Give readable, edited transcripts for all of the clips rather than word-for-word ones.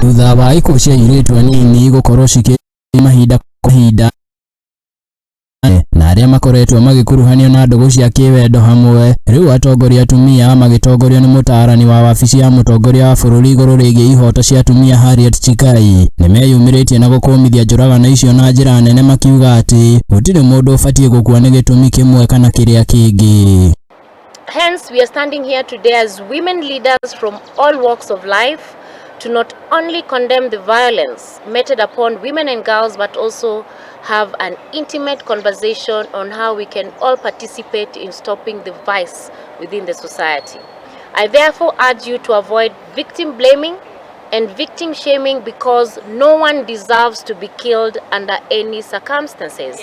Thutha wa ikuũ cia airĩtu anini gũkorwo cikĩ mahinda kwa mahinda na arĩa makoretwo magĩkuruhanio na ndũgũ cia kĩwendo hamwe, rĩu atongoria atumia magĩtongorio nĩ mũtaarani wa wabici ya mũtongoria wa bũrũri igũrũ rĩgiĩ ihoto cia atumia Harriet Chikai nĩmeyumĩrĩtie na gũkũmithia njũragano icio na njĩra nene makiuga atĩ gũtirĩ mũndũ ũbatiĩ gũkua nĩ gĩtũmi kĩmwe kana kĩrĩa kĩngĩ. Hence, we are standing here today as women leaders from all walks of life to not only condemn the violence meted upon women and girls, but also have an intimate conversation on how we can all participate in stopping the vice within the society. I therefore urge you to avoid victim blaming and victim shaming because no one deserves to be killed under any circumstances.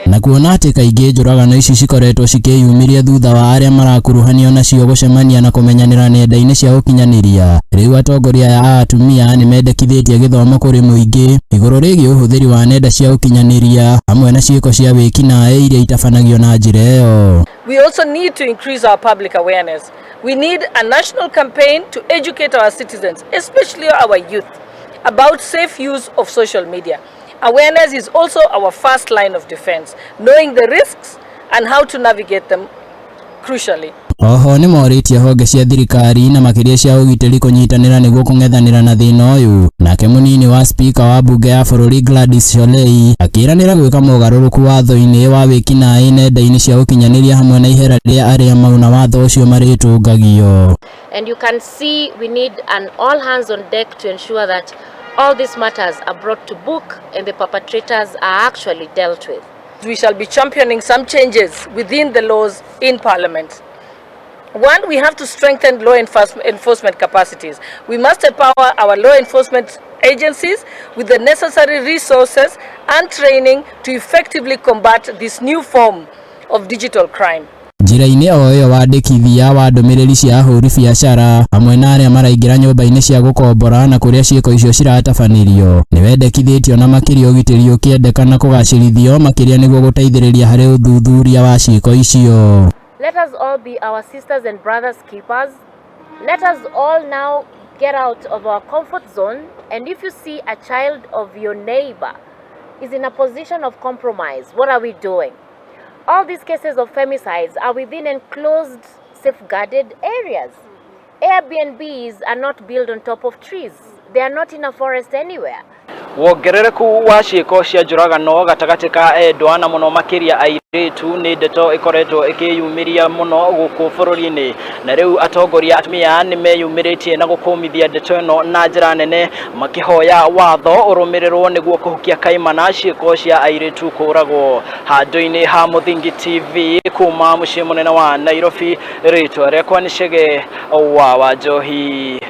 Na kuona atĩ kaingĩ njũragano ici cikoretwo cikĩyumĩria thutha wa arĩa marakuruhanio nacio gũcemania na kũmenyanĩra nenda-inĩ cia ũkinyanĩria, rĩu atongoria aya a atumia nĩ mendekithĩtie gĩthomo kũrĩ mũingĩ igũrũ rĩgiĩ ũhũthĩri wa nenda cia ũkinyanĩria hamwe na ciĩko cia wĩkinaĩ iria itabanagio na njĩra ĩyo. We also need to increase our public awareness. We need a national campaign to educate our citizens, especially our youth, about safe use of social media. Awareness is also our first line of defense, knowing the risks and how to navigate them crucially. Oho nĩ morĩtie honge cia thirikari na makĩria cia ũgitĩri kũnyitanĩra nĩguo kũng'ethanĩra na thĩna ũyũ. Nake mũnini wa spika wa mbunge ya bũrũri Gladys Shollei akĩranĩra gwĩka mogarũrũku watho-inĩ wa wĩkinaĩ nenda-inĩ cia ũkinyanĩria hamwe na ihera rĩa arĩa mauna watho ũcio marĩtũngagio. And you can see we need an all hands on deck to ensure that all these matters are brought to book and the perpetrators are actually dealt with. We shall be championing some changes within the laws in Parliament. One, we have to strengthen law enforcement capacities. We must empower our law enforcement agencies with the necessary resources and training to effectively combat this new form of digital crime. Njĩra-inĩ o ĩyo, wandĩkithia wa ndũmĩrĩri cia ahũri biacara hamwe na arĩa maraingĩra nyũmba-inĩ cia gũkombora na kũrĩa ciĩko icio ciratabanĩrio nĩ wendekithĩtio na makĩria ũgitĩri ũkĩendekana kũgacĩrithio makĩria nĩguo gũteithĩrĩria harĩ ũthuthuria wa ciĩko icio. Let us all be our sisters and brothers keepers. Let us all now get out of our comfort zone, and if you see a child of your neighbor is in a position of compromise, what are we doing? All these cases of femicides are within enclosed, safeguarded areas. Airbnbs are not built on top of trees. They are not in a forest anywhere. Wongerereku wa ciĩko cia njũragano gatagatĩ ka endwa na mũno makĩria airĩtu nĩ ndeto ĩkoretwo ĩkĩyumĩria mũno gũkũ bũrũri-inĩ, na rĩu atongoria atumia nĩ meyumĩrĩtie na gũkũmithia ndeto ĩno na njĩra nene makĩhoya watho ũrũmĩrĩrwo nĩguo kũhukia kaimana ciĩko cia airĩtu kũragwo. Handũ-inĩ ha Mũthingi TV kuma mũciĩ mũnene wa Nairobi, rĩtwa rĩakwa nĩ Chege wa Wanjohi.